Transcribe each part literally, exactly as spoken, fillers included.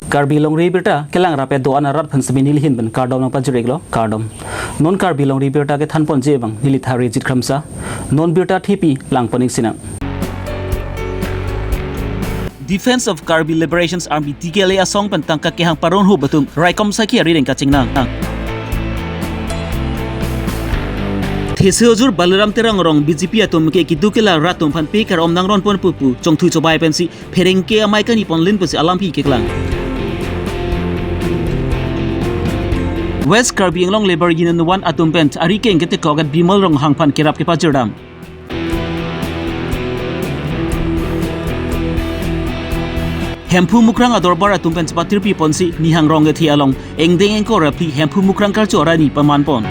Karbi Longri Abirta kelang rapet do-an arat aphan semi nelihin pen kardom nangpajir-iklo, kardom. Non Karbi Longri Abirta kethanponji abang neli Tharijit Kramsa. Non birta thepi langpon-ik sinang. Defense of Karbi Liberations Army, D K L A asong pen tangka kehang parun hup atum raikom saiki arideng kachingnang. Theso ajur Baliram Terang arong B J P atum ke kedo kela rat atum aphan pekar om nangronpon pupu chongthui chobai pensi pherangke amei kangni ponlin pusi alam aphi keklang. West Karbi Anglong Labour Union one atum pen ari keng ketekok at Bimal Ronghang aphan kerap kepajirdam. Hemphu Mukrang adorbar atum pen chepatirpi ponsi Nihang Rong kethe along engdeng engkor ra phli Hemphu Mukrang karcho arani pamanpon.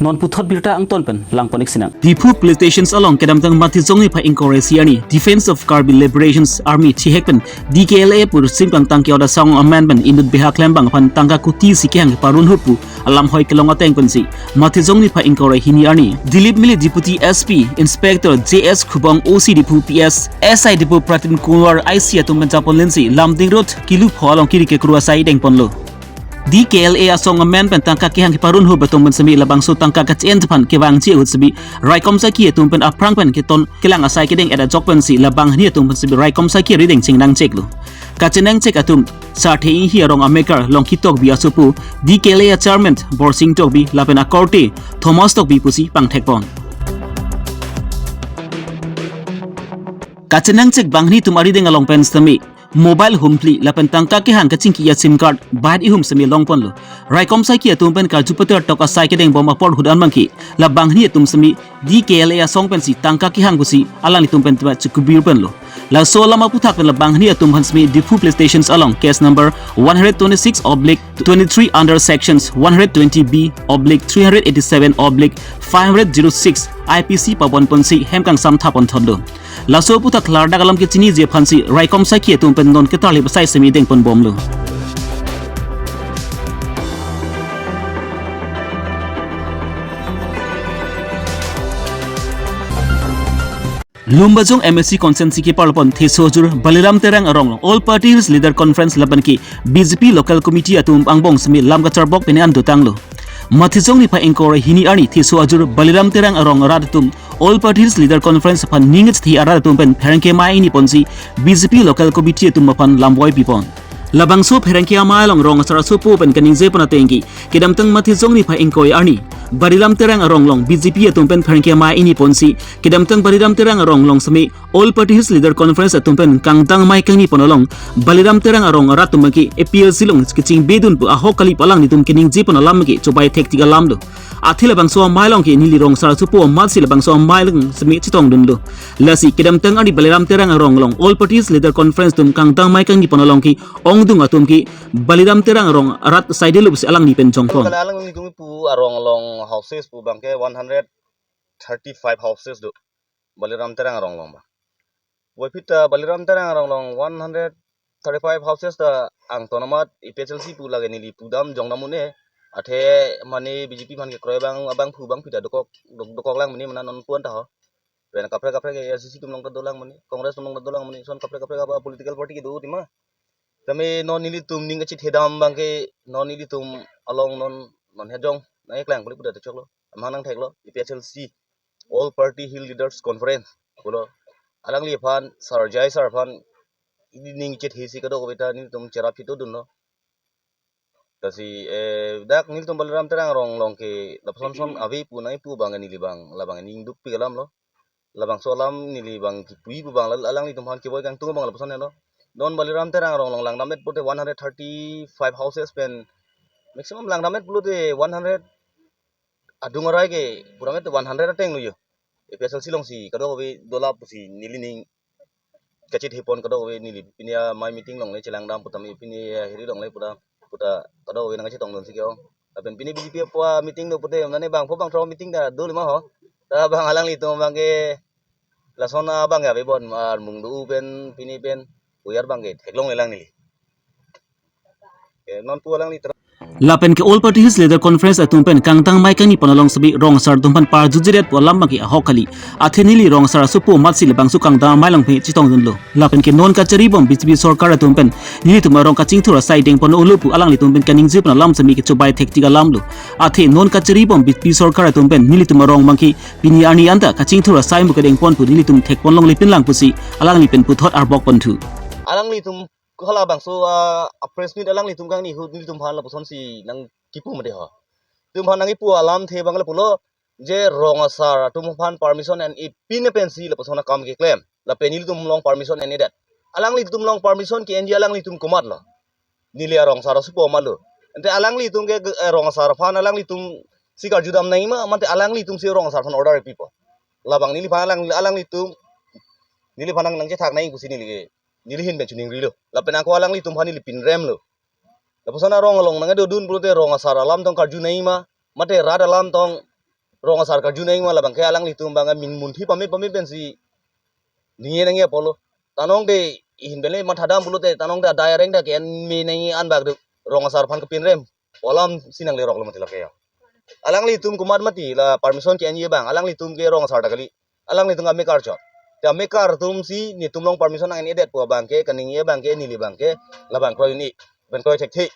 Non puthot birta angton pen langpon-ik sinang. Diphu Police Stations along kedamtang Mathi Jongni phai ingkoi ra isi arni Defense of Karbi Liberations Army chihek pen D K L A pu singplang tangke oda sang amen pen inut beha klembang aphan tangka kuti si kehang parun hup pu alam hoi kelong ateng pensi Mathi Jongni phai ingkoi ra hini arni Dilip Mili Deputy S P, Inspector J S Khubong, O C Diphu P S, S I Diphu Pratim Kunwar, I C atum pen chaponlinsi Lumding Road kilu pho along kiri kekru asai dengponlo. D K L A asong amen pen tangka kehang keparun hup atum pen semi labangso tangka kachi-en aphan kevangji ahut semi raikom saiki atum pen aphrang pen keton kelang asai kedeng et ajok pensi labang hini atum pen semi raikom saiki arideng chingnangcheklo. Kachinangchek atum Sarthe Inghi arong amekar Longki Tokbi asopo, D K L A a Chairman Borsing Tokbi lapen akorte Thomas Tokbi pusi pangthekpon. Kachinangchek banghini atum arideng along pen semi mobile humphli lapen tangka kehang kachingki a-sim card bait ihum semi longponlo. Raikom saiki atum pen karju patar tok asai kedengbom apor ahut an bangke la banghini atum semi D K L A asong pensi tangka kehang pusi alanglitum pen tema chekubir ponlo. Laso alam aputhak pen la banghini atum aphan semi Diphu Police Stations along case number one hundred twenty-six oblique twenty-three under sections one hundred twenty B oblique three hundred eighty-seven oblique five hundred zero six I P C paponponsi hem kangsam thaponthotlo. Laso aputhak klardak alam kechiniji aphansi raikom saiki atum pen non ketarlip asai semi dengponbomlo. Lumbajong M A C constituency keparlopon theso ajur Baliram Terang arong All Party Hills Leader Conference lapen ke B J P Local Committee atum angbong semi lam kacharbok pini an dotanglo. Mathi Jongni phai ingkoi ra hini arni theso ajur Baliram Terang arong arat atum All Party Hills Leader Conference aphan ning chethe arat atum pen pherangke amei ingni ponsi B J P Local Committee atum aphan lamvoi pipon. Labangso pherangke amei along rong asar asopo pen kaningjepon atengke kedamtang Mathi Jongni phai ingkoi arni Baliram Terang arong along B J P atum pen pherangke amei ingni ponsi kedamtang Baliram Terang arong along semi All Party Hills Leader Conference atum pen kangdang amei kangni pon along Baliram Terang arong arat atum ke A P L C along kachingbedun pu ahok kali pu alanglitum kaningjepon alam ke chobai thektik alamlo. Athe labangso amei along ke neli rong asar asopo amatsi labangso amei along semi chetongdunlo. Lasi kedamtang arni Baliram Terang arong along All Party Hills Leader Conference atum kangdang amei kangni pon along ke ongdung atum ke Baliram Terang arong arat saidelo pusi alangli pen jongpon. Kala alanglitum pu arong along houses pu abangke one hundred thirty-five houses do. Baliram Terang arong along abang. Puvoiphit ta Baliram Terang arong along one hundred thirty-five houses ta angton amat A P H L C pu lake neli pudam jongdam un-e. Athe mane B J P aphan kekroi abang, abangphu abangpi ta dokok, dok-, dokok lang mene mena non pu-an ta ho. Pen kaprek kaprek A I C C atum along ta dolang mene, Congress atum along ta dolang mene, son kaprek kaprek apa political party kedo tima. Tame non nelitum ning kachethedam abangke non nelitum along non, non hejong nangkeklang kuli pu ta choklo. Amahang nangtheklo, A P H L C, All Party Hill Leaders Conference pulo. Alangliphan, Sir Jai sir aphan ili ning kachethesi kadokave ta nelitum cherap chitodunlo. Lasi, eh, dak nelitum Baliram Terang arong along ke lapuson son ave pu nangpu abang neli abang labang ning dukpik alamlo. Labangso alam neli abang kipui pu abang la-, alanglitum aphan kevoi kangtung abang lapuson helo. Non Baliram Terang arong along langdamdet pute one hundred thirty-five houses pen maximum langdamdet pulote one hundred adung arai ke pura met one hundred ateng lo yo. A P H L C alongsi kadokave dola pusi neli ning kachethepon kadokave neli pini amei meeting along le chelangdam pu tame pini ahiri along le puta puta kadokave nangkachetongdunsi ke-ong. Lapen pini B J P apo meeting do pute mane bangpho bangthrok meeting ta dolo ma ho. Ta abang alanglitum abangke lason abang ya bebon armung do pen pini pen uyar abangke theklonglelang neli. Ke non pu alangli Lapen ke All Party Hills Leader Conference atum pen kangtang amei kangni pon along sitame rong asar atum aphan parjutjedet pu alam abangke ahok kali. Athe neli rong asar asopo amatsi labangso kangtang amei along pen chetongdunlo. Lapen ke non kachari bom B J P sorkar atum pen nelitum arong kachingthur asai dengpon olo pu alanglitum pen kaningje pen alam sitame kechobai thektik alamlo. Athe non kachari bom B J P sorkar atum pen nelitum arong abangke pini arni anta kachingthur asai mu kedengpon pu nelitum thekpon longle pinlang pusi alangli pen puthot arbok ponthu. Alanglitum halabangso a, a press meet alanglitum kangni ahut nelitum aphan lapusonsi nangkipu mati ho. Nelitum aphan nangkipu alamthe abang lapulo je rong asar atum aphan permission en-e pine pensi lapuson akam keklem. Lapen nelitum along permission en-edet. Alanglitum along permission ke-enji alanglitum komatlo? Neli arong asar asopo amatlo. Ante alanglitum ke, eh, rong asar aphan alanglitumsi karjudam nangji ma, mate alanglitumsi rong asar aphan order pipo? Labang neliphan alang, alanglitum neliphan nang, nangchethak nangji pusi neli ke, neli ahin pen chiningrilo. Lapen ako alanglitum aphan neli pinremlo. Lapuson arong along nangkedodun pulote rong asar alam tong karju nangji ma, mate rat alam tong rong asar karju nangji ma, labangke alanglitum abang amin munthi pame pame pensi ningje nangji apotlo. Tanong de ihin pen le mathadam pulote tanong de adai areng de ke-en me nangji an bak duk, rong asar aphan kepinrem pu alamsi nangleroklo mati lake ya. Alanglitum komat mati la permission ke-enji abang, alanglitum ke rong asar ta kali. Alanglitum amekar chot. Te amekar atumsi netum along permission nang-en-edet pu abangke, kaningje abangke, neli abangke labang kroi un-e, pen kroi thekthe.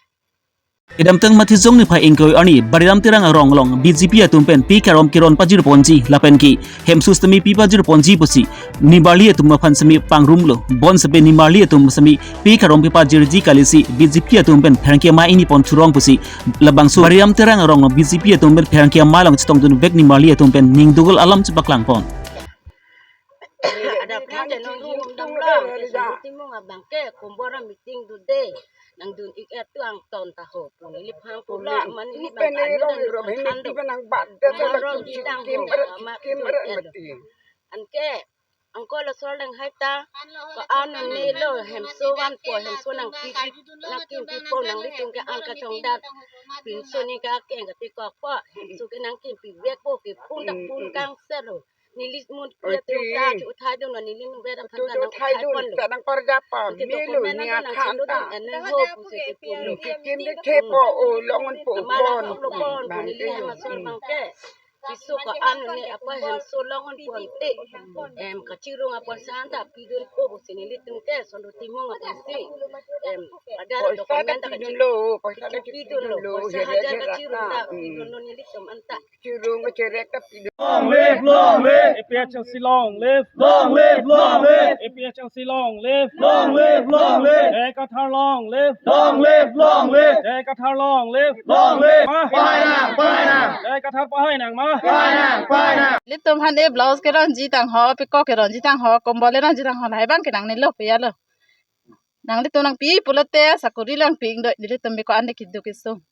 Kedamtang Mathijong niphai ingkoi arni Bariram Terang arong along B J P atum pen pi karom keron pajirponji lapen ke hemso sitame pi pajirponji pusi nimarli atum aphan sitame pangrumlo. Bonsitame nimarli atum sitame pi karom pi pajirji kalisi B J P atum pen pherangke amei ingni pon thurong pusi labangso Bariram Terang arong along B J P atum pen pherangke amei along chetongdunvek nimarli atum pen ning dugul alam chepaklangpon. Ada phan de nong him dam lo, ke sung timung abangke, kombor a meeting do de, nangdun ik et tu angton ta ho, pu neliphan pulo, man neli pen bang ai anu rong dan rong hen than do. Nang rong di dang ho, ama kim kim ret mati. Anke, angko la sol dang hai ta, ko anu ne lo, hemso vanpo, hemso nangpi, nangkimpipo, nanglitum ke an kachongdat, pinso ni ke akeng katikokpo, hemso ke nangkimpivekpo, ke pun dak pun kangser lo. Neli mun kre te uta chu uthai dun lo, neli nu bera phan tu ta tu nang uthai uthai dun pon lo. Ta nang parja pa. Anke melo document ni nang akhan chelo ta. Dun ene ho pusi ke pun lo. Ki kim de the po o longon po. Amala pon. Hok lo pon, bang neli te hem yo. Asor bangke. Piso ko an ne apa hemso longon pon te. Em kachirung apa san ta pidun po pusi nelitum ke sondo timung apotsi. Em ada poisa document ta ta pidun kachi-, lo, poisa ta pidun lo, pidun lo, poisa hera hajar hera kachirung ta. Ta pidun lo nelitum anta. Chirung kachirek ta pidun. Long live, long live. A P H L C long live. Long live, long live. A P H L C long live. Long live, long live. J I Kathar long live. Long live, long live. J I Kathar long live. Long live. Ma. Pahai nang, pahai nang. J I Kathar pahai nang ma. Pahai nang, pahai nang. Nelitum aphan e blouse keronji tang ho, pekok keronji tang ho, kombol keronji tang ho, lahai abangke nangnelo, piyalo. Nanglitum nangpi pulote sakori lang ping do, nelitum beko ande kidu keso.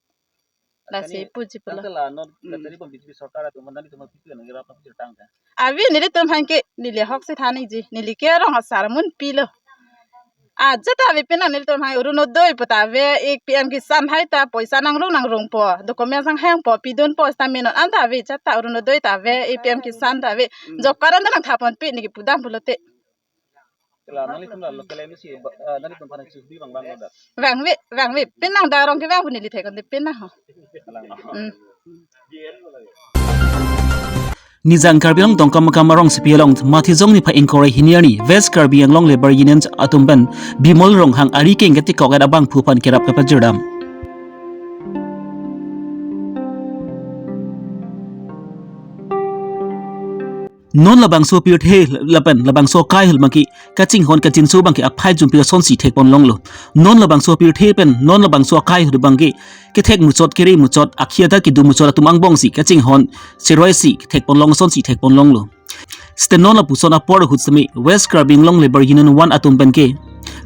Lasi puji pulo. Tangte la non, hmm, kachari bom B J P sorkar atum nanglitum pipi nang irap nang pipi tang ta. Ave nelitum aphan ke, neli ahok si than nangji, neli ke rong asar amun pilo. Ajat ave penang nelitum aphan Orunodoi pu ta ave, A P M Kisan hai ta poisa nangrung nangrungpo, document nanghangpo, pidunpo, stamina non an ta ave, ajat ta Orunodoi ta ave, A P M Kisan ta ave, hmm, job card an ta nangthapon pi neli kipudam pulote. Kela nanglitum la local M C, ba, ah, nanglitum aphan chihbi bang bang dak. Vangve, vangve. Penang darong kevang pu neli thekon de penang ho. Alang. Hmm. Nijang Karbi Anglong Dongkamukam arongsopi along Mathijong niphai ingkoi ra hini arni West Karbi Anglong Labour Union atum pen Bimol Ronghang ari keng katikok et abangphu aphan kerap kapajirdam. Non labangso pirthe lapen labangso akai ahut abangke kachinghon kachinso abangke aphai jumpi asonsi thekpon longlo. Non labangso pirthe pen non labangso akai ahut abangke kethek muchot, kere muchot, akhia ta kedo muchot atum angbongsi kachinghon cheroi si thekpon long asonsi thekpon longlo. Site non lapuson apor ahut sitame West Karbi Anglong Labour Union one atum pen ke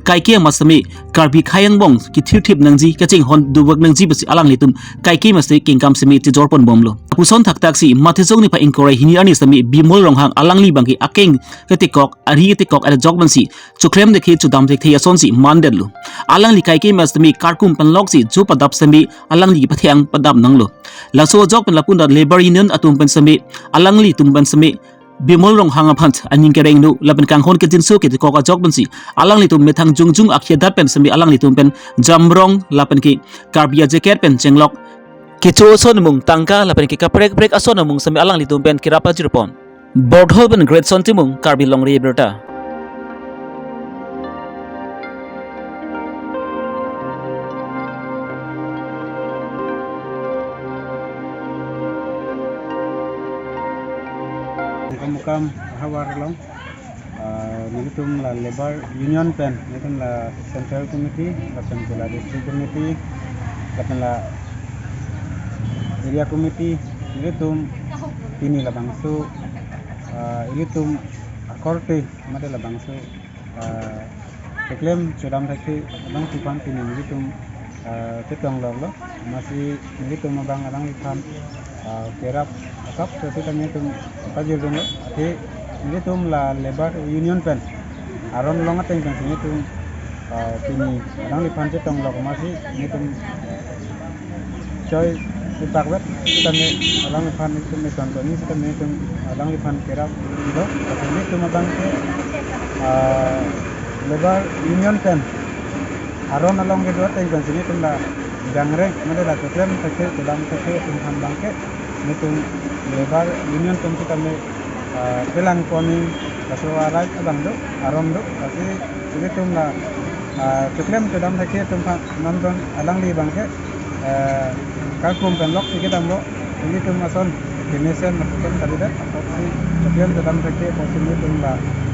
kaike amat sitame Karbi akhei angbong kethirthip nangji, kachinghon dovek nangji pusi alanglitum kaike amat sitame kengkam sitame chejorpon bomlo. Lapuson thakthak si Mathijong niphai ingkoi ra hini arni sitame Bimol Ronghang alangli abangke akeng katikok, ari katikok ajok pensi choklem thekthe chodam thekthe asonsi mandetlo. Alangli kaike amat sitame karkum pen loksi jo padap sitame alangli patheng padap nanglo. Laso ajok pen lapu ta Labour Union atum pen sitame alanglitum pen sitame Bimol Ronghang aphan aning kerengno lapen kanghon kejinso ketikok ajok pensi alanglitum methang jongjong akhei adat pen semi alanglitum pen jamrong lapen ke Karbi ajacket pen chenglok kecho ason amung tangka lapen ke kaprek prek ason amung semi alanglitum pen kerap ajirpon. Bordhol pen Greatson Timung, Karbi Longri Abirta. Mukam mukam havar along, ah, nelitum la Labour Union pen, nelitum la Central Committee, lapen ke la District Committee, lapen la Area Committee, nelitum pini labangso, ah, nelitum akorte, mate labangso, ah, keklem chodam thekthedamji aphan pini nelitum, ah, chetong loklo, amatsi nelitum abang alangliphan, ah, kerap akap seta nelitum pajirjonglo, athe nelitum la Labour Union pen aron along ateng pen nelitum, ah, pini alangliphan chetong lok amatsi nelitum choi ipak vet sitame alangliphan nelitum meton toni sitame nelitum alangliphan kerap lo, athe nelitum abang ke, ah, Labour Union pen aron along kedo ateng pensi nelitum la jangreng mate la keklem thekthedam thekthedam atum aphan abang ke nelitum Labour Union pen sitame, ah, pelangpon, laso arai abang do, aron do, lasi nelitum la, ah, keklem chodam thekthedam atum aphan nonton alangli abang ke, ah, karkum pen loksi kedamlo, nelitum ason kemesen matukan kalidet, apotsi keklem chodam thekthedam apotsi nelitum la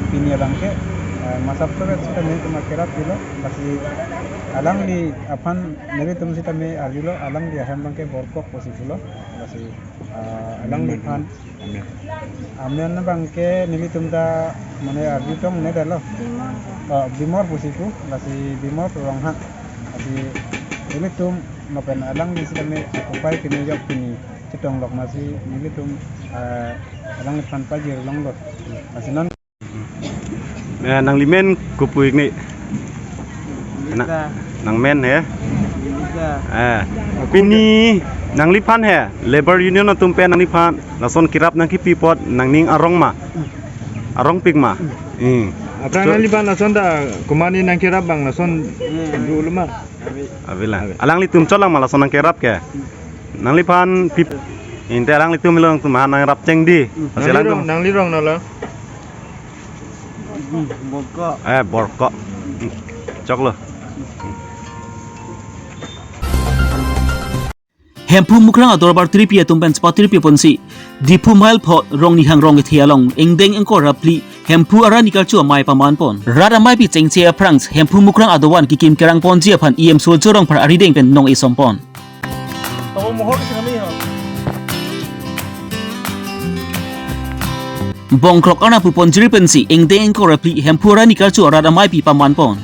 pini abang ke, ah, masap soret sitame nelitum akerap pilo, lasi alangli aphan nelitum sitame arjulo, alangli ahem abang ke Borkok pusi pulo, lasi, ah, alangliphan. Amen. Amen abang ke nelitum ta mane arjutong ne detlo. Bimor. Oh, Bimor pusi pu, lasi Bimor Ronghang. Lasi nelitum lapen alangli sitame akopai pini ajok pini chetong lok amatsi nelitum, ah, alangliphan pajirlonglo. Lasi non Eh, nangli men kopi ikni? Na, Lisa. Nang men he? Lisa. Eh, pini nangliphan he, Labour Union atum pen nangliphan lason kerap nangkepi apot nangning arong ma? Arongpik ma? Hmm. Aphrang so, nangliphan lason ta komatne nangkerap abang lason, hmm, dulu ma? Ave lang. Ave. Alanglitum chot lang ma lason nangkerap ke? Nangliphan pip. Inte alanglitum ilong atum aphan nangrap cheng di. Hmm. Lasi nangli alanglitum rong, nangli rong nala. Hmm, Borkok. Eh, Borkok. Hmm. Choklo. Hemphu Mukrang adorbar tripi atum pen chepatri pi ponsi Diphu mile pho Rongnihang Rongkethe along ingdeng ingkoi ra phli Hemphu Arani Karcho amei paman pon. Rat ameipi chengche aphrang Hemphu Mukrang adovan kekim kerang ponji aphan E M Surjya Rongphar arideng pen nong-e som pon. Bongkrok arna pu ponjiri pensi ingdeng ingkoi ra phli Hemphu Arani Karcho arat ameipi paman pon.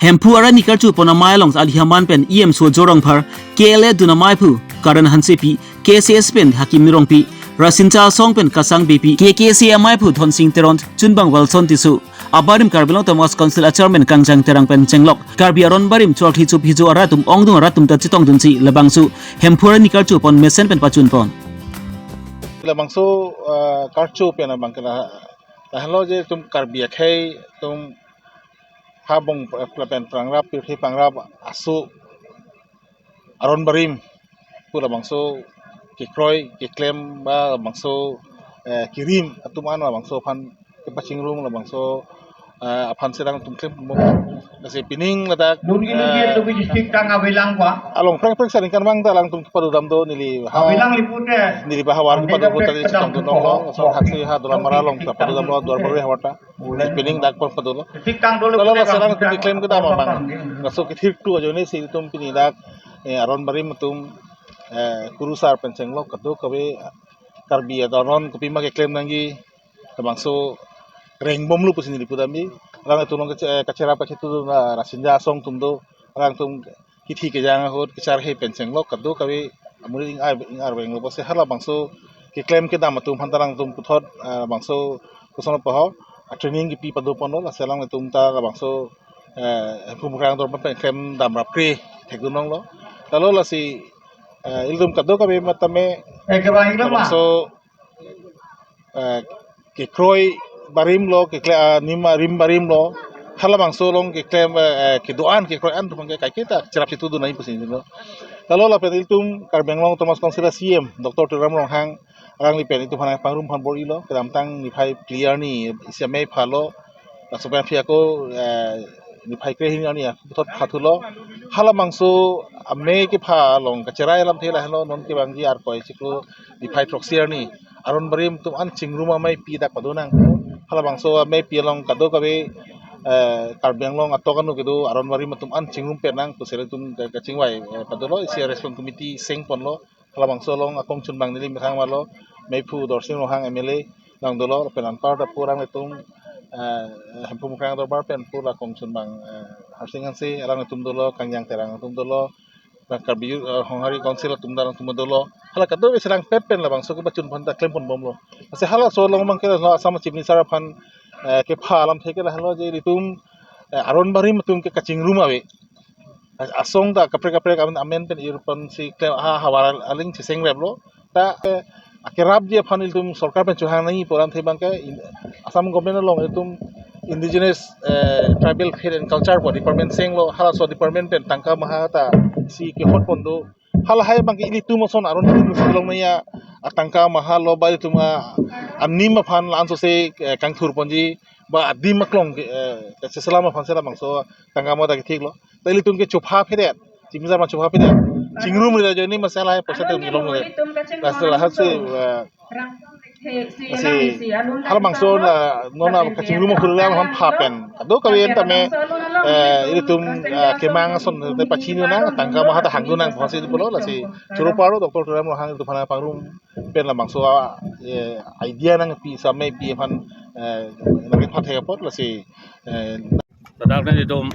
Hemphu Arani Karcho pon amei along ali aman pen E M Surjya Rongphar, K L A dun ameiphu Karan Hansepi, K C S pen Hakim Rongpi, Rasinja Asong pen Kasang Beypi, K K C ameiphu Dhonsing Teron, chunbang Walson Tisso, abarim Karbi Anglong Autonomous Council a chairman Kangjang Terang pen chenglok Karbi aron barim chorkhi chup hijo arat atum ongdung arat atum ta chetongdunsi labangso Hemphu Arani Karcho pon mesen pen pachun pon. Labangso, eh, Karcho pen abang ke la, lahelo je itum Karbi akhei atum ha bong, eh, lapen prangrap pirthe prangrap aso aron barim pu labangso kekroi keklem ba labangso, eh, kerim atum an labangso aphan kepachingrum labangso, eh, aphan sedang atum klem bom. Lasi pining ladak, nungi nungi, eh, itu bisik tang abilang kwa. Along preng preng saring kan bang ta alangtum kepadodam do neli ha. Abilang lipute. Neli ba havar kepado ko tadi chetongdun long. So haksi ha Dolamara along kepadodam lo Duarbagori havar ta. Pining dak pon padolo. Tik tang dolo. Kalau kita laso alanglitum keklem kedam abang. Laso kethir tu ajo ne si itum pini dak, eh, aron barim atum, eh, kurusar pen chenglok kadokave Karbi adoron kopima keklem nangji labangso rengbomlo pusi neli pudamji. Alangtum along kache-, eh, kacherap kachetu la Rasinja Asong atum do. Alangtum kithi kejang ahut kacharhe pen chenglok kadokave amonit ing-ar ing-ar venglo pusi halabangso keklem kedam atum aphan ta alangtum puthot, eh, bangso koson paho, ah, training kepi pado ponlo, lasi alanglitum ta labangso, eh, Hemphu Mukrang adorbar pen klem dam rapkre thekdun longlo. Lalo lasi, eh, ilitum kadokave matame, eh, kebang ilitum ma? Labangso, eh, kekroi barim lo, kekle, ah, nim arim barim lo. Halabangso along keklem, eh, eh, kedo-an, kekroi an atum abangke kaiketa cherap chetudun nangji pusi lo. Lalo lapen ilitum Karbi Anglong Autonomous Council a C E M, Doctor Tuliram Ronghang, alangli pen ilitum aphan pangrum aphan bor-ilo, kedamtang niphai phli arni isi amei phalo, laso pen aphi ako, eh, niphai krehini arni ako puthot phathulo. Halabangso amei kepha along kacherai alamthe lahelo, non kevangji Arkoi chiklo niphai throksi arni aron barim atum an chingrum ameipi dak pado nang. Halabangso ameipi along kadokave, eh, Karbi Anglong atok anu kedo aron barim atum an chingrum pet nang pusi ilitum ka-, kachingvai, eh, padolo, isi a response committee seng ponlo. Halabangso along akong chunbang neli methang malo, meiphu Dorsing Ronghang M L A along dolo, lapen anparta pu alanglitum, eh, Hemphu Mukrang Adorbar pen pu la akong chunbang, eh, Harsing Hanse alanglitum dolo, Kangjang Terang atum dolo, lapen Karbi, eh, Honghari Council atum alangtum dolo. Hala kadokave serang pet pen labangso kepachun aphanta klem ponbomlo. Lasi halaso along abangke lo Assam Chief Minister aphan, eh, kepha alamthe ke lahelo je ilitum, eh, aron barim atum ke kachingrum ave. Asong ta kaprek kaprek amen, amen pen ir ponsi klem ha havar aling cheseng replo. Ta, eh, akerapji aphan ilitum sorkar pen chohang nangji pu alamthe abangke in-, Assam government along ilitum Indigenous, eh, Tribal Faith and Culture pu department senglo, halaso department pen tangka maha ta si kehot pon do. Halahai abangke ilitum ason aron ilitum si long nangji atangka maha lo ba ilitum a, anim aphan la-an sose, eh, kangthur ponji ba adim aklong ke, eh, kacheselam aphan si labangso tangka maha ta kethik lo. Ta ilitum ke chopha phedet, chimizar ma chopha phedet. Chingrum rida joini masa lahai poisa tum long le. Lasi lahai si, eh, lasi halabangso la non a kachingrum akhul lam ham pha pen. Kadokave tame, eh, ilitum, eh, kemang ason te pachini nang, tangka maha ta hangdun nang pusi pulo, lasi choro paro Doctor Tuliram Ronghang ilitum aphan pangrum pen labangso a, eh, idea nangpi, isi ameipi aphan, eh, nangkepha thek apot lasi, eh, ladak nelitum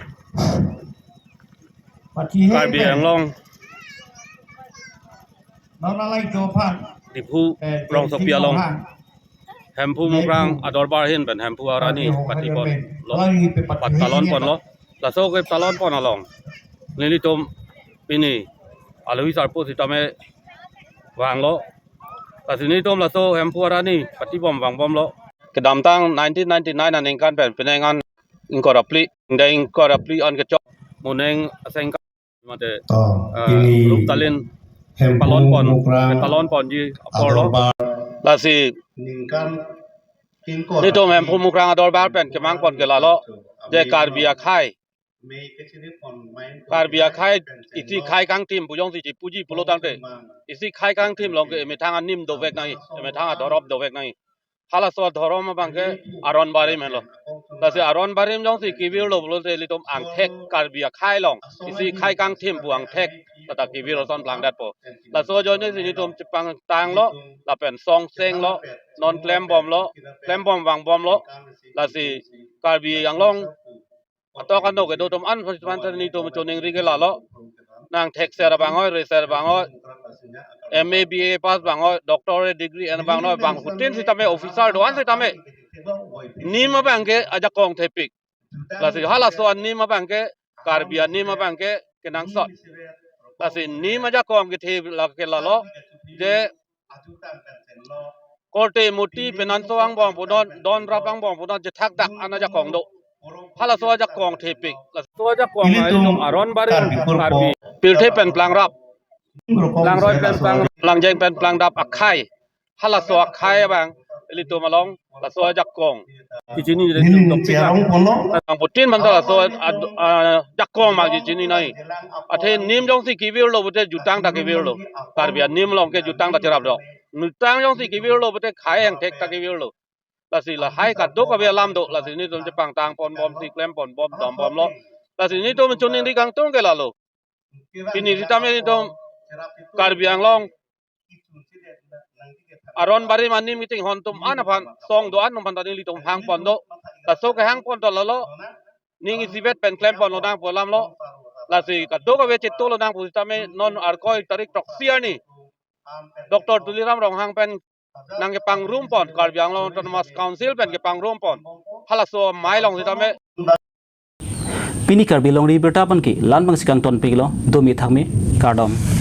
Karbi Anglong, non alai do aphan, Diphu, eh, rongsopi along, Hemphu Mukrang Adorbar ahin pen Hemphu Arani pati ponlo, patalon ponlo. Laso ketalon pon along nelitum pini alohi sarpo sitame vanglo. Lasi nelitum laso Hemphu Arani pati bom vangbomlo. Kedamtang nineteen ninety-nine aningkan pen penang an ingkoi ra phli, ingdeng ingkoi ra phli an kechok, moneng asengka mate, oh, eh, pini rup talin Hemphu palon pon, Mukrang talon ponji apor lo. Adorbar. Lasi ningkan ingkoi ra phli nelitum Hemphu Mukrang Adorbar pen kemang pon ke lalo, je Karbi akhei, Karbi akhei, isi khei kangthim pu jongsi chipuji pulo tangte, isi khei kangthim along ke emethang anim dovek nangji, emethang adhorom dovek nangji. Halaso adhorom abangke aron barim henlo. Lasi aron barim jongsi kevirlo pulote ilitum angthek, Karbi akhei along isi khei kangthim pu angthek ta ta kevir ason plangdetpo. Laso ajoine si nelitum chepangtanglo, lapen song senglo, non klembomlo, klembom vangbomlo. Lasi Karbi Anglong atok ano kedo atum an aphan si nelitum choningri ke lalo, nang thekser abang oi, reser abang oi, M A, B A pass abang oi, doctorate degree en abang noi, bangphutin sitame officer do-an sitame nim abangke ajakong thepik. Lasi halaso anim abangke, Karbi anim abangke kenangsot. Lasi nim ajakong kethe lake lalo, je korte moti penanso angbong punon, don rap angbong punon, jethak dak an ajakong do. Halaso ajakong thepik. Laso ajakong ilitum aron barim Karbi kurpo. Karbi. Pirthe pen plangrap. Langroi pen plang, langjeng pen plangdap akhei. Halaso akhei abang ilitum along laso ajakong kechini. Nini cherong ponlo. Bangphutin manta laso ad-, ah, jakong ma kechini nai. Athe nim jongsi kevirlo pulote jutang ta kevirlo. Karbi anim along ke jutang ta cherapdok. Jutang jongsi kevirlo pulote khei angthek ta kevirlo. Lasi lahai kadokave alam do. Lasi nelitum chepangtang ponbomsi klem ponbom dombomlo. Lasi nelitum choningri kangtung ke lalo. Pini sitame nelitum Karbi Anglong aron barim anim kachinghon atum an aphan, song do-an atum aphan ta nelitum hang pon do. Laso kehang pon ta lalo, ning isivet pen klem ponlonang pu alam lo. Lasi kadokave chetolonang pusitame non Arkoi tarik throksi arni Doctor Tuliram Ronghang pen nangkepangrum pon, Karbi Anglong Autonomous Council pen kepangrum pon. Halaso amei along sitame. Pini Karbi Longri Abirta aphan ke la-an abangsi kangton pik lo, dome thakme, kardom.